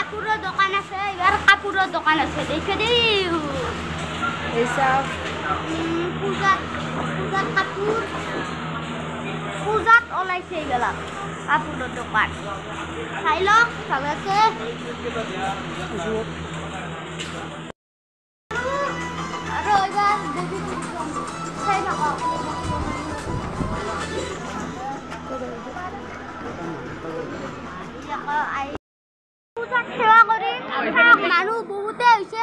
কাপোৰৰ দোকান আছে, এইবাৰ কাপোৰৰ দোকান আছে দেখে দেই। পূজাত পূজাত কাপোৰ, পূজাত ওলাইছে এইবিলাক কাপোৰৰ দোকান। চাই লওক ভালকে। আৰু এইবাৰ চাই থাকক। পূজাত সেৱা কৰি মানুহ বহুতে হৈছে।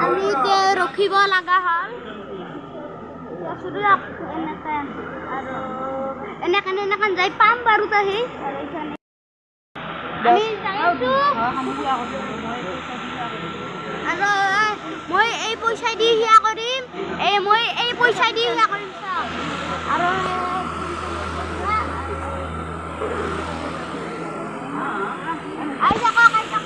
আমি এতিয়া ৰখিব লগা হ'ল এনেকে আৰু এনেকে এনেকে যাই পাম বাৰু। সেই আমি যাই আছো আৰু মই এই পইচা দি সেয়া কৰিম, এই মই এই পইচা দি সেয়া কৰিম। আৰু আহি থাকক, আহি থাকক।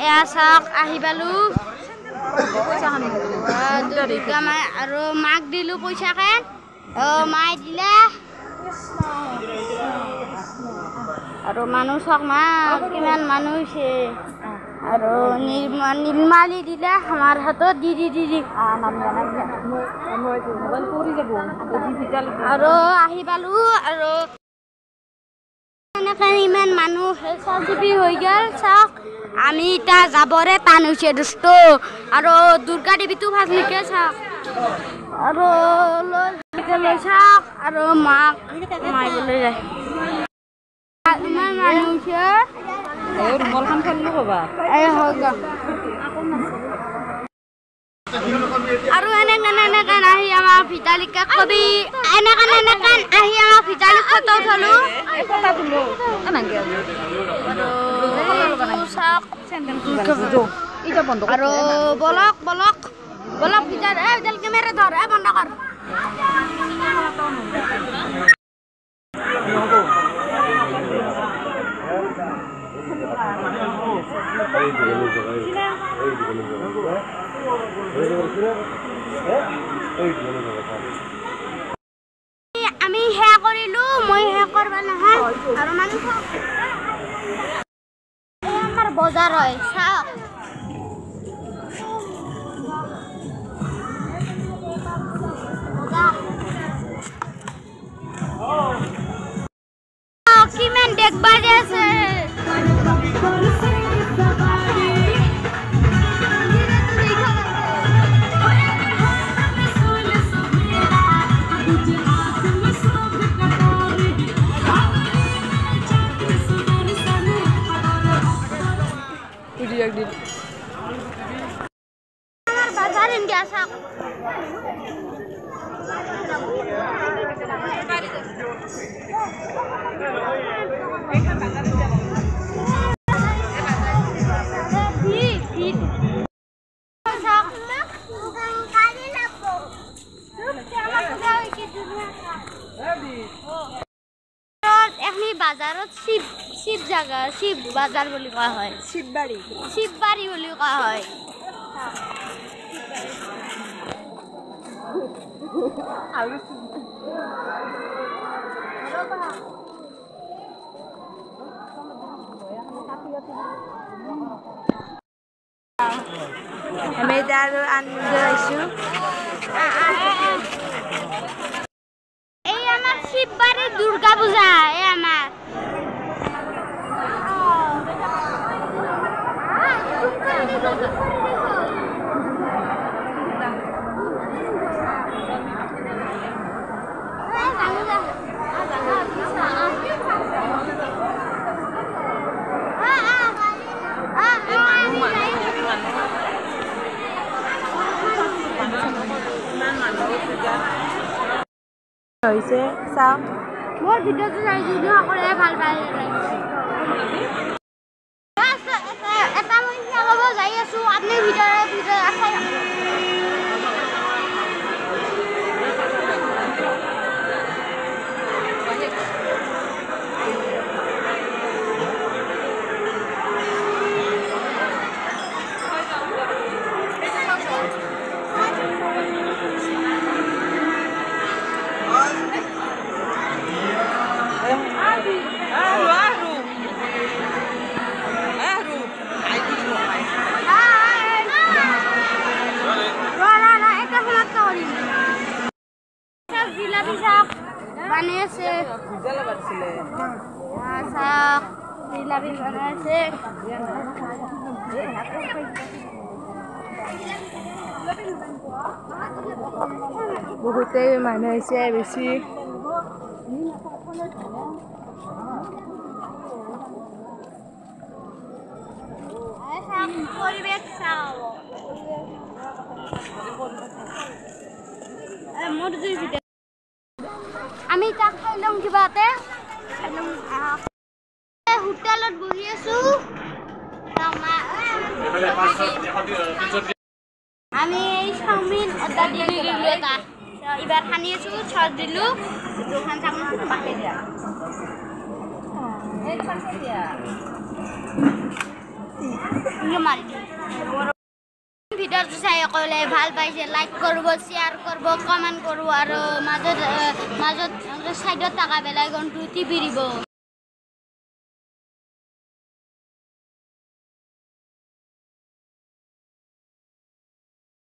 এয়া চাওক, আহি পালো দুৰ্গা মা আৰু মাক দিলো পইচাকে, মায়ে দিলে। আৰু মানুহ চাওক, মা কিমান মানুহ হৈছে। আৰু নিৰ্মালি দিলে আমাৰ হাতত দি দি দি দি। আৰু আহি পালো আৰু এনেকে ইমান মানুহ চেলচেপি হৈ গ'ল। চাওক, আমি এতিয়া যাবৰে টান হৈছে দোস্ত। আৰু দুৰ্গা দেৱীটো ভালকে চাওক আৰু লৈ চাওক আৰু মাক মাৰিবলৈ যায়। ইমান মানুহ হৈছে। আৰু এনেকে এনেকে আহি আমাৰ ভিতালিকা কবি, এনেকে এনেকে আহি আমাৰ ভিতালিক ফটো উঠালো। আৰু বলক বলক বলক ভিতাল, এই কেমেৰা ধৰ, এই বন্ধ কৰ। আমি সেয়া কৰিলো, মই সেয়া কৰবা নহয়। আৰু মানুহ আমাৰ বজাৰ হয়, চাওক। কিমান দেখবা আছে। আমাৰ বাজাৰ ইণ্ডিয়া চাওক। এখনি বাজাৰত শিৱ শিৱ জাগা, শিৱ বাজাৰ বুলি কোৱা হয়, শিৱবাৰী, শিৱবাৰী বুলি কোৱা হয়। আমি এতিয়া আৰু আনিব আহিছোঁ। এই আমাৰ শিৱবাৰীৰ দুৰ্গা পূজা, এই আমাৰ হৈছে। চাওঁ মোৰ ভিডিঅ'টো চাই যদি সকলোৱে ভাল পায়। এটা মই সেৱা কৰিব যাই আছোঁ, আপুনি ভিডিঅ' ভিডিঅ' চাই থাকক। কৰিম। জিলাপি চাওক বনাই আছে, চাওক জিলাপি বনাই আছে। বহুতেই মানুহ হৈছে বেছি। পৰিৱেশ চাওক। মোৰ আমি তাক খাই ল'ম, কিবা এটা খাই ল'ম। হোটেলত বহি আছো। আমি এই চাওমিন অৰ্ডাৰ দি দিলোঁ এটা, এইবাৰ সানি আছোঁ, চচ দিলোঁ। দোকান মাৰি দিলোঁ। ভিডিঅ'টো চাই সকলোৱে ভাল পাইছে লাইক কৰিব, শ্বেয়াৰ কৰিব, কমেণ্ট কৰিব আৰু মাজত মাজত ছাইডত থকা বেল আইকনটো টিপি দিব।